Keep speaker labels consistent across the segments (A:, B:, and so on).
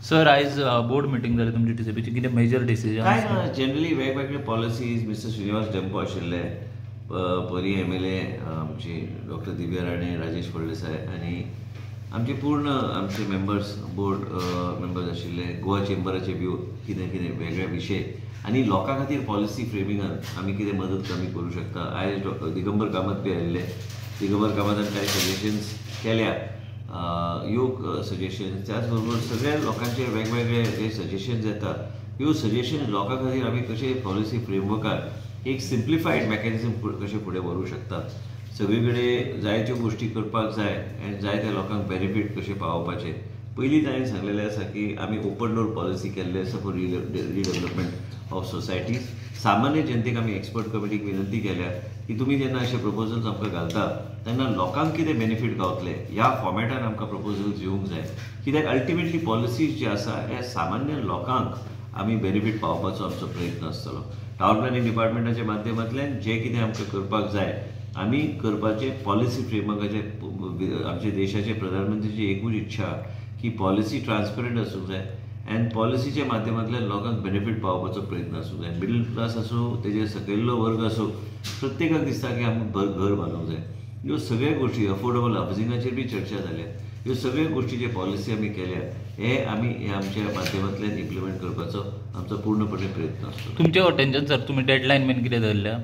A: Sir, आयज board meeting जाली तुमची टीसीपीची, कितें मेजर डिसिजन?
B: काय ना, जनरली वेगवेगळे पॉलिसीज. मिस्टर श्रीनिवास डेम्पो आशिल्ले, परी एमएलए आमची डॉक्टर दिव्या राणे, राजेश फळदेसाय आनी आमचे पूर्ण आमचे मेंबर्स, बोर्ड मेंबर्स आशिल्ले. गोवा चेंबराचे व्यू कितें कितें वेगळे विशय आनी लोकां खातीर पॉलिसी फ्रेमिंगान आमी कितें मदत कमी करूं शकता. आयज दिगंबर कामत बी आयिल्ले. दिगंबर कामतान कांय सजेशन्स केल्या, योग सजेशन्स. त्याच बरोबर सगळ्या लोकांचे वेगवेगळे जे सजेशन्स येता, ह्यो सजेशन्स लोकां खातीर आमी कशे पॉलिसी फ्रेमवर्कार एक सिम्प्लिफायड मॅकॅनिजम कशें फुडें व्हरूंक शकता. सगळे कडेन जायत्यो गोश्टी करपाक जाय आनी जाय त्या लोकांक बेनिफीट कशें पावोवपाचें. पयलींच हांवें सांगलेलें आसा की आमी ओपन डोर पॉलिसी केल्ले आसा फॉर रिडेवलपमेंट ऑफ सोसायटीज. सामान्य जनतेक आमी एक्सपर्ट कमिटीक विनंती केल्या की तुमी जेन्ना अशे प्रपोजल्स आमकां घालता तेन्ना लोकांक कितें बेनिफीट गावतले ह्या फॉर्मेटान आमकां प्रपोजल्स येवंक जाय. कित्याक अल्टिमेटली पॉलिसीज जे आसा हे सामान्य लोकांक आमी बेनिफीट पावोवपाचो आमचो प्रयत्न आसतलो. टावन प्लॅनिंग डिपार्टमेंटाच्या माध्यमांतल्यान जें कितें आमकां करपाक जाय आमी करपाचे. पॉलिसी फ्रेमवर्काचे आमच्या देशाचे प्रधानमंत्रीची एकूच इच्छा की पॉलिसी ट्रान्सपरंट आसूंक जाय आनी पॉलिसीच्या माध्यमांतल्यान लोकांक बेनिफीट पावोवपाचो प्रयत्न आसूंक जाय. मिडल क्लास आसूं, तेजे सकयल्लो वर्ग आसूं, प्रत्येकाक दिसता की आमकां घर बांदूंक जाय. ह्यो सगळ्यो गोश्टी अफोर्डेबल हावजिंगाचेर बी चर्चा जाल्या. ह्यो सगळ्यो गोश्टी जे पॉलिसी आमी केल्या हे आमी हे आमच्या माध्यमांतल्यान इम्प्लिमेंट करपाचो आमचो पूर्णपणे प्रयत्न आसतलो.
A: तुमचे वटेनच्यान सर तुमी डेडलायन बीन कितें धरल्या,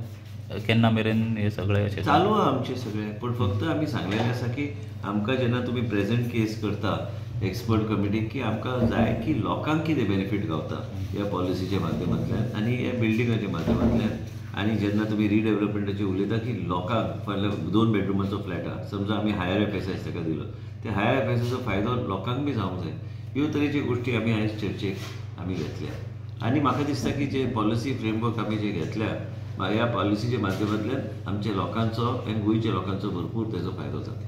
A: केन्ना मेरेन हे सगळे अशें
B: चालू आहा आमचे सगळे? पूण फक्त आमी सांगलेलें आसा की आमकां जेन्ना तुमी प्रेझेंट केस करता एक्सपर्ट कमिटीक की आमकां जाय की लोकांक कितें बेनिफीट गावता ह्या पॉलिसीच्या माध्यमांतल्यान आनी ह्या बिल्डिंगाच्या माध्यमांतल्यान. आनी जेन्ना तुमी रिडेवलपमेंटाचेर उलयता की लोकांक फाल्यां 2 बेडरुमाचो फ्लॅट आहा, समजा आमी हायर एफएसआय ताका दिलो, ते हायर एफएसआयचो फायदो लोकांक बी जावंक जाय. ह्यो तरेच्यो गोश्टी आमी आयज चर्चेक आमी घेतल्या आनी म्हाका दिसता की जे पॉलिसी फ्रेमवर्क आमी जे घेतल्या ह्या पॉलिसीच्या माध्यमांतल्यान आमच्या लोकांचो आनी गोंयच्या लोकांचो भरपूर तेजो फायदो जाता.